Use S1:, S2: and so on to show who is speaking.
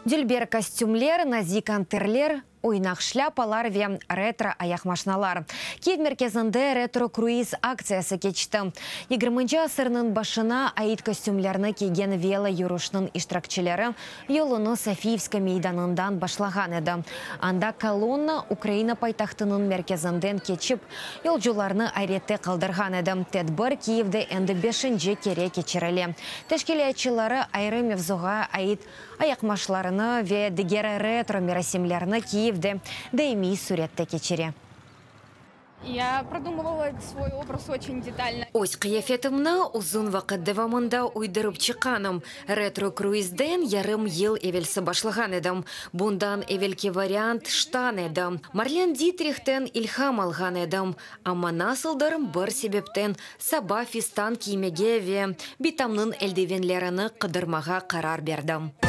S1: Dülber kostümler, nazik anterler, oynaq şlâpalar ve retro ayaqmaşnalar. Kiyev merkezinde retro-kruiz aktsiyası keçti. Yigirminci asırnıñ başına ait kostümlerni kiygen velo yürüşniñ iştirakçileri yolunı Sofiyevska meydanından başlağan edi. Anda kolonna Ukraina paytahtınıñ merkezinden keçip, yolcularnı ayrette qaldırğan edi. Tedbir Kiyevde endi beşinci kere keçirile. Teşkilâtçıları ayrı mevzuğa ait ayaqmaşlarını ve diger retro merasimlerni Kiyevde daimiy sürette keçire.
S2: Я продумывала свой образ очень детально.
S1: Öz qıyafetimni uzun vaqıt devamında uydurıp çıqqanım. Retro-kruizden yarım yıl evelsi başlağan edim. Bundan evelki variant ştan edi. Marlen Ditrihten ilham alğan edim. Amma nasıldır bir sebepten saba fistan kiymege ve bitamnıñ eldivenlerini qıdırmağa qarar berdim.